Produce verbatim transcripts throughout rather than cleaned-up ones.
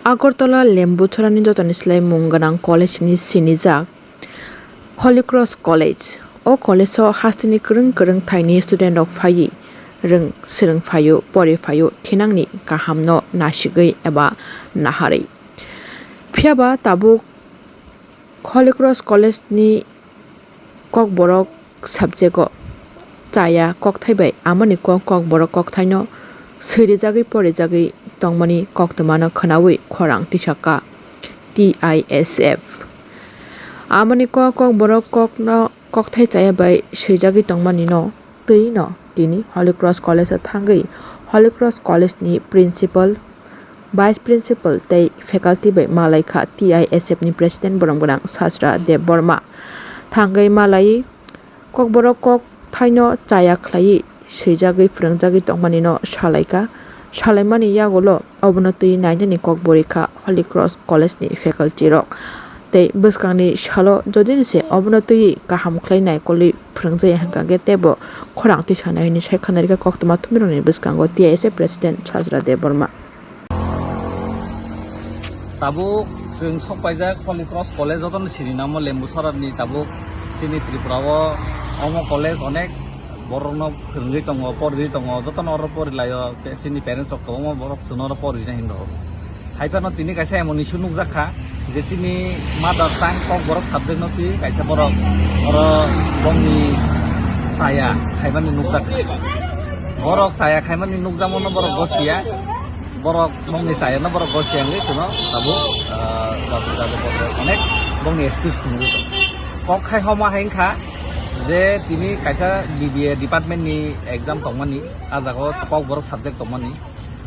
Agartala Lembuchorani jotoni slai mung gwnang college ni sinijak Holy Cross College. O college o hasteni kwrwng kwrwng thaini student rok phaiwi rwng swrwng phaio, pori phaio, thinangni kahamno nasigwi eba naharwi. Phiyaba tabuk Holy Cross College ni Kokborok subject o chaya kokthai bai amoni kok Kokborok kokthaino swirijagwi porijagwi tongmani koktwmano khwnawi khorang tisaka T I S F. Amoni kok Kokborok kokno kokthai chaya bai swijagwi tongmanino twi no tini Holy Cross College o thangwi Holy Cross College ni principal, vice principal tei faculty bai malaikha T I S F ni president borom gwnang Sajra Debbarma. Thangwi malaiwi Kokborok kokthaino chaya khlaiwi swijagwi phwrwngjagwi tongmanino salaikha. Salaimani yagulo obono twi nainani kokborikha Holy Cross College ni faculty rok. Tei bwskangni salo jodini se obono twi kaham khlai naikolwi phwrwngjaya hwnkha khe teibo khorang tisanai hwnwi sai khwnarikha koktwma thumirokni bwskango T I S F president Sajra Debbarma. Tabuk chwng sok paijak Holy Cross College, jotono sini namo Lembuchorani tabuk chini Tripura o omo college onek borokno phwrwngwi tongo, porwi tongo, jotono oro porilaio, tei chini parents rok kwbangma borok chwngno oro porwina hinwi rwo. Haiphano tini kaisa emon issue nukjak kha je chini mother tongue Kokborok subject no twi kaisa borok oro bongni chaya khaimani nukjak kha. Borok chaya khaimani nukjakmano borok gosiya. Borok bongni chayano borok gosiya wngwi chwngno tabuk, ah, jabu jabu borok onek bongni excuse phunugwi tongo. Kok khai homa hai wngkha je tini kaisa B B A department ni exam tongmani, ah jagao Kokborok subject tongmani.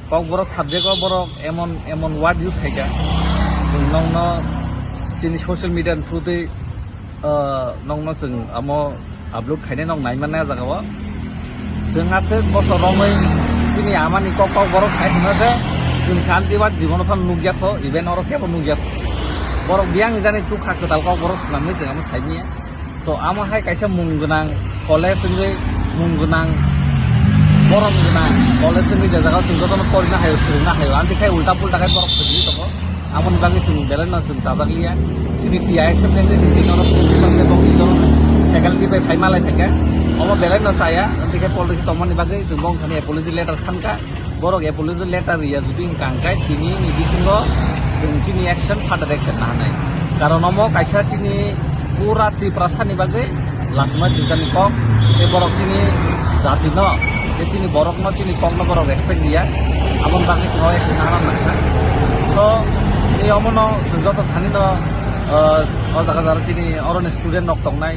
Kokborok subject o borok emon, emon word use khaikha, chwng nokno chini social media ni through twi, ah, nokno chwng amo upload khainai nok nai mannai ah jagao. Chwng aswk bosor romwi chini amani kok Kokborok sai hwnna se chwng santi bar jibono phano nukya kho, even oro kebo nukya kho. Borok biyang ni jani tukha kwtal Kokborok swnamwi chwng amo sai manya. To amo hai kaisa mung gwnang college wngwi, mung gwnang borom gwnang college wngwi je jagao chwng jotono porina haio, swrwngna haio, amtwi khai ulta pulta khai borok swrwngwi tongo. Aboni bagwi chwng belai no chwng chajak liya. Chini T I S F ni chwng tini oro principal tei bokni jotono faculty bai phai malai phaikha. Omo belai no chaya, amtwi khai politics tongmani bagwi chwng bo wngkha ni apology letter sankha. Borok apology letter riya jodi wngkha hwnkhe tini ni bisingo chwng chini action, further action nahanai. Karon omo kaisa chini pura Tiprasa ni bagwi lachima singjani kok, tei borok chini jati no, tei chini borok no, chini kok no borok respect riya, aboni bagwi chwng o action nahana nangkha. So, tini omo no chwng joto thani no, ah, o jaga jara chini oro ni student rok tongnai,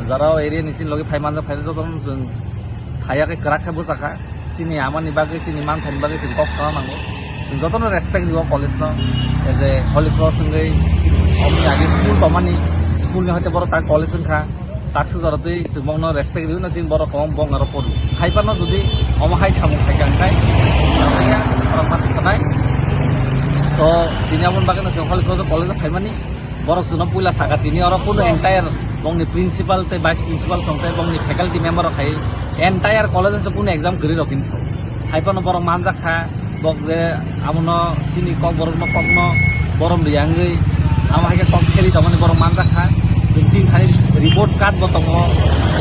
jara o area ni chini logi phai manjak phai joto no chwng phaiya khe kwrak khe bwchakha. Chini amani bagwi, chini manthani bagwi chwng kok sana nango. Chwng jotono respect rwo college no. As a Holy Cross wngwi omni age school tongmani, school ni hoite borok tak college wngkha. Tak sujaro twi chwng bongno respect rwino chini borok kwbang bong aro podu. Hai phano jodi omo hai samung khaikha hwnkhe, borok mati sanai. To, chini amoni bagwino chwng Holy Cross college o phaimani. Borok chwngno puila saka tini oro kunu entire bongni principal tei vice principal song tei bongni faculty member rok hai entire college o kunu exam kwrwi rok hinwi sao. Hai phano borok manjak kha, bok je abono chini kok borokno kokno borom riya wngwi amo hai khe kok kheri tongmani borok manjak kha. Chwng chini thani report card bo tongo,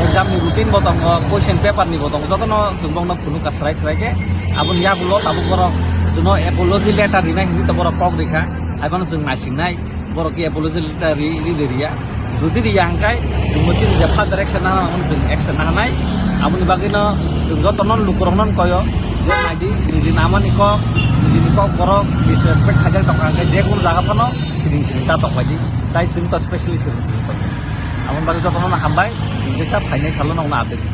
exam ni routine bo tongo, question paper ni bo tongo, jotono chwng bokno phunukha swrai swrai khe. Aboni yagulo tabuk borok chwngno apology letter rinai hinwi to borok kok rikha, hai phano chwng naisingnai. Borok khe apology letter ri, ri de riya. Jodi riya hwnkhe, chwngbo chini je further action nana, omono chwng action nahanai. Aboni bagwino chwng jotono lukurokno koyo, je naidi, nijini amani kok, nijini kok borok disrespect khaijak tongkha hwnkhe, je kunu jaga phano siring siring ta tongbaidi. Tai chwng to specially siring siring tongo. Aboni bagwi jotono hambai, chwng teisa phainai salo nokno update.